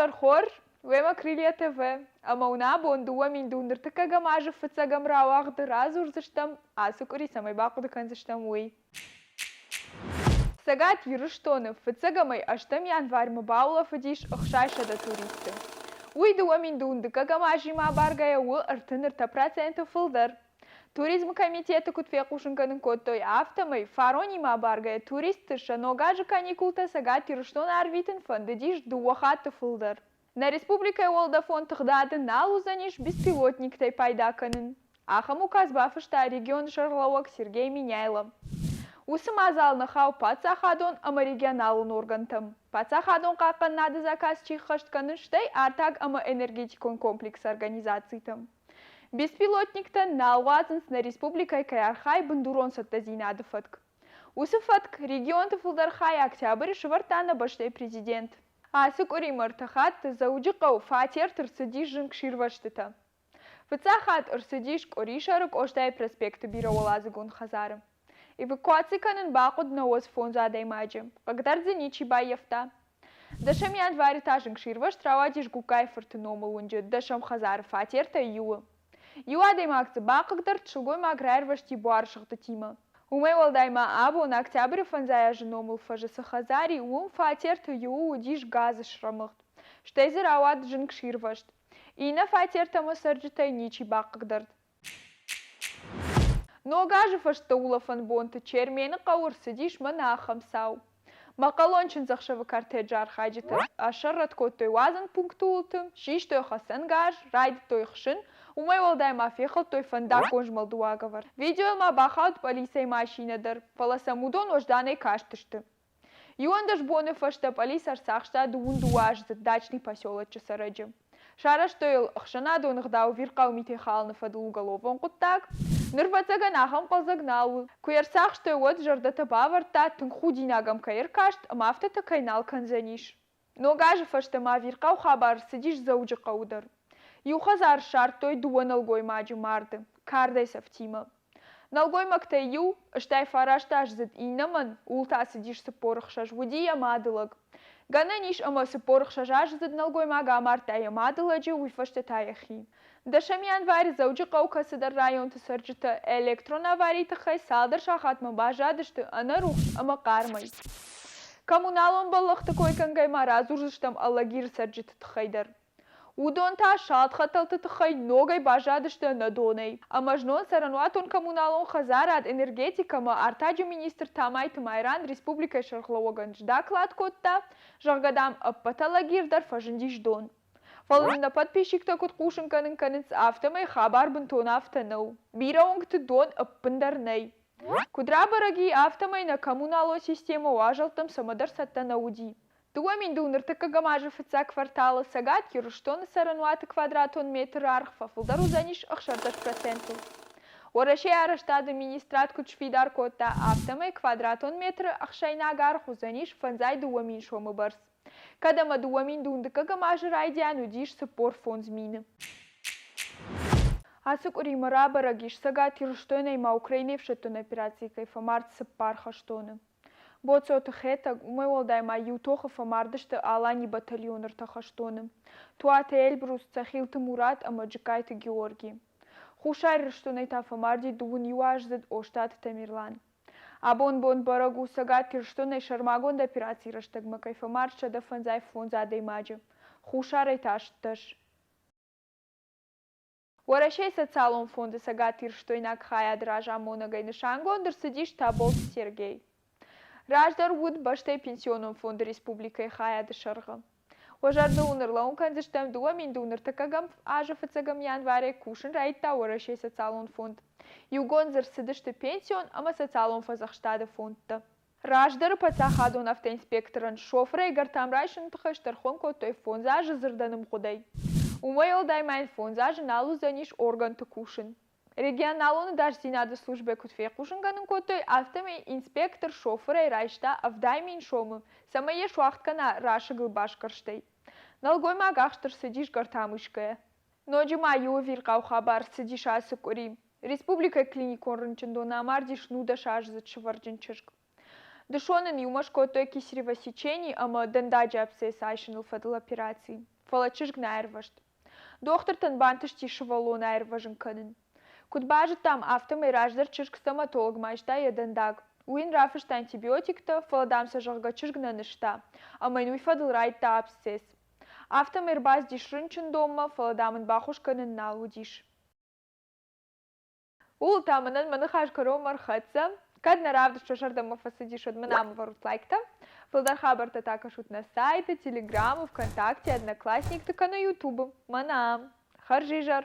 изӕр хорз! Уемӕ Крылья ТВ ӕмӕ уын абон 2021 азы фыццӕгӕм рауагъды радзурдзыстӕм, ацы къуыри цӕмӕй бахъуыды кӕндзыстӕм, уый. Цӕгат Ирыстоны фыццӕгӕмӕй ӕстӕм январьмӕ баулӕфыдис 600 туристы. Уый 2021 азимӕ абаргӕйӕ у 33% фылдӕр. Туризмы комитеты куыд фехъусын кӕнын кодтой, афтӕмӕй фаронимӕ абаргӕйӕ туристты сӕ ног азы каникултӕ Цӕгат Ирыстоны арвитын фӕндыдис дыууӕ хатты фылдӕр. Нӕ республикӕйы уӕлдӕфон тыгъдады нал уыдзӕнис беспилотниктӕй пайда кӕнын. Ахӕм указ бафыста регионы сӕргълӕууӕг Сергей Меняйло. Уыцы мадзал нӕ хауы паддзахадон ӕмӕ регионалон органтӕм. Паддзахадон хъахъхъӕнынады заказ чи ххӕст кӕны, стӕй артаг ӕмӕ энергетикон комплексы организацитӕм. Беспилотниктӕ нал уадзынц нӕ республикӕйы кӕй архайы бындурон цӕттӕдзинады фӕтк. Уыцы фӕтк регионты фылдӕр хай октябры сӕвӕрдта нӕ бӕстӕйы президент. Ацы къуыримӕ ӕртӕ хатты Дзӕуджыхъӕуы фатерты ӕрцыдис зынгсирвӕзтытӕ. Фыццаг хатт ӕрцыдис къуырисӕры Къостайы проспекты бирӕуӕладзыгон хӕдзары. Эвакуаци кӕнын бахъуыд 95 адӕймаджы, хъыгдард дзы ничи баййӕфта. Дӕсӕм январы та зынгсирвӕзт рауадис Гугкайы-фырты номыл уынджы дӕсӕм хӕдзары фатертӕй иуы. Иу адӕймаг дзы бахъыгдард, сылгоймаг раирвӕзти буарсыгъдытимӕ. Уымӕй уӕлдай ма абон, октябры фӕндзай азы номыл фӕзы цы хӕдзар и, уым фатерты иуы уыдис газы срӕмыгъд. Стӕй дзы рауад зынгсирвӕзт. Иннӕ фатертӕм цӕрджытӕй ничи бахъыгдард. Ног азы фӕстӕ улӕфӕн бонты Чермены хъӕуы ӕрцыдис мӕнӕ ахӕм цау. Мӕхъӕлон чындзӕхсӕвы кортеджы архайджытӕ асӕррӕтт кодтой уадзӕн пункты уылты, систой хӕцӕнгарз, райдыдтой хсын, уымӕй уӕлдай ма фехӕлдтой фӕндаггон змӕлды уагӕвӕрд. Видеойыл ма бахауд пъӕлицӕйы машинӕ дӕр, фӕлӕ сӕм уыдон уӕзданӕй кастысты. 11 боны фӕстӕ пъӕлицӕ ӕрцахста дыууын дыууӕаздзыд Дачный поселоччы цӕрӕджы. Сарӕзтой йыл ӕхсӕнадон ӕгъдау ӕвирхъау митӕй халыны фӕдыл уголовон хъуыддаг. Ныр, ӕвӕццӕгӕн, ахӕм хъӕлдзӕг нал у. Куы йӕ ӕрцахстой, уӕд зӕрдӕтӕ бавӕрдта, тынг худинаг ӕм кӕй ӕркаст ӕмӕ афтӕтӕ кӕй нал кӕндзӕнис. Ног азы фӕстӕ ма ӕвирхъау хабар ӕрцыдис Дзӕуджыхъӕуы дӕр. Иу хӕдзар ссардтой дыууӕ нӕлгоймаджы марды, кардӕй цӕфтимӕ. Нӕлгоймӕгтӕй иу, стай фарастаздзыд иннӕмӕн, ууыл та цыдис 46, уыди йӕ мадылӕг. Гӕнӕн ис, ӕмӕ 46-аздзыд нӕлгоймаг амардта йӕ мадылӕджы, уый фӕстӕ та йӕхи. Дӕсӕм январы Дзӕуджыхъӕуы кӕцыдӕр районты цӕрджытӕ электрон аварийы тыххӕй цалдӕр сахатмӕ баззадысты ӕнӕ рухс ӕмӕ хъармӕй. Коммуналон бӕллӕхты кой кӕнгӕй ма радзурдзыстӕм Алагиры цӕрджыты тыххӕй дӕр. Уыдон та салд хӕтӕлты тыххӕй ногӕй баззадысты ӕнӕ донӕй. Ӕмӕ знон цӕрӕнуатон-коммуналон хӕдзарад, энергетикӕ ӕмӕ артаджы министр Тамайты Майран республикӕйы сӕргълӕууӕгӕн сдоклад кодта, зӕгъгӕ, дам, ӕппӕт Алагир дӕр фӕзындис дон. Фӕлӕ нын нӕ подписчиктӕ куыд хъусын кӕнын кӕнынц, афтӕмӕй хабар бынтон афтӕ нӕу. Бирӕ уынгты дон ӕппындӕр нӕй. Куыд рабӕрӕг и, афтӕмӕй нӕ коммуналон системӕ уазӕлттӕм цӕмӕдӕр цӕттӕ нӕ уыди. 2002 ныртыккӕгӕм азы фыццаг кварталы Цӕгат Ирыстоны цӕрӕнуаты квадратон метры аргъ фӕфылдӕр уыдзӕнис 16 процентыл. Уӕрӕсейы арӕзтады министрад куыд сфидар кодта, афтӕмӕй квадратон метры ӕхсӕйнаг аргъ уыдзӕнис 52 000 сомы бӕрц. Кӕд ӕмӕ 2002 азы райдиан уыдис 45 000. Ацы къуыримӕ рабӕрӕг ис, Цӕгат Ирыстонӕй ма Украинӕйы ӕфсӕддон операцийы кӕй фӕмард цыппар хӕстоны. Боцоты Хетӕг, уымӕй уӕлдай ма иу тохы фӕмард сты Алани батальоны ӕртӕ хӕстоны: Туаты Эльбрус, Цӕхилты Мурат ӕмӕ Джыккайты Георги. Хуссар Ирыстонӕй та фӕмарди дыууын иуаздзыд Остъаты Тамерлан. Абон бон бӕрӕг у, Цӕгат Ирыстонӕй сӕрмагонд операцийы рӕстӕгмӕ кӕй фӕмард 155 адӕймаджы, Хуссарӕй та 18. Уӕрӕсейы Социалон фонды цӕгатирыстойнаг хайады разамонӕгӕй нысангонд ӕрцыдис Таболты Сергей. Раздӕр уыд бӕстӕйы пенсионон фонды республикӕйы хайады сӕргъы. Уӕ зӕрдыл уын ӕрлӕууын кӕндзыстӕм, 2002 ныртӕккӕгӕм азы фыццӕгӕм январӕй кусын райдыдта Уӕрӕсейы Социалон фонд. Иугонд дзы ӕрцыдысты пенсион ӕмӕ социалон фӕдзӕхстады фондтӕ. Раздӕры паддзахадон автоинспекторӕн шофырӕй гӕртам райсыны тыххӕй стӕрхон кодтой фондз азы дзырдӕн ӕмгъуыдӕй. Уымӕй уӕлдай ма йын фондз азы нал уыдзӕнис органты кусын. Регионалон ӕдасдзинады службӕ куыд фехъусын кӕнын кодтой, афтӕмӕй инспектор шофырӕй райста 70 000 сомы, цӕмӕй йӕ суӕгъд кӕна расыгыл басгӕрстӕй. Нӕлгоймаг ахст ӕрцыдис гӕртам исгӕйӕ. Ноджы ма иу ӕвирхъау хабар ӕрцыдис ацы къуыри. Республикӕйы клиникон рынчындоны амардис нудӕсаздзыд сывӕрджын чызг. Дысон ын иумӕ скодтой кесарево сечение ӕмӕ дӕндаджы абсцесс айсыныл фӕдыл операци. Фӕлӕ чызг нӕ аирвӕзт. Дохтыртӕн бантысти сывӕллоны аирвӕзын кӕнын. Куыд базыдтам, афтӕмӕй раздӕр чызг стоматологмӕ айста йӕ дӕндаг. Уый йын рафыста антибиотиктӕ, фӕлӕ дам сӕ зӕгъгӕ чызг нӕ нызта, ӕмӕ йын уый фӕдыл райдыдта абсцесс. Афтӕмӕй ӕрбацыдис рынчындонмӕ, фӕлӕ дам ын баххуыс кӕнын нал уыдис. Ууыл та мӕнӕн мӕ ныхас кӕронмӕ ӕрхӕццӕ. Кӕд нӕ равдыст уӕ зӕрдӕмӕ фӕцыдис, уӕд мын ам ӕвӕрут лайктӕ. Фылдӕр хабӕрттӕ та кӕсут нӕ сайты, Телеграмы, ВКонтакте, Одноклассникты кӕнӕ Ютубы. Мӕнӕ ам. Хӕрзизӕр!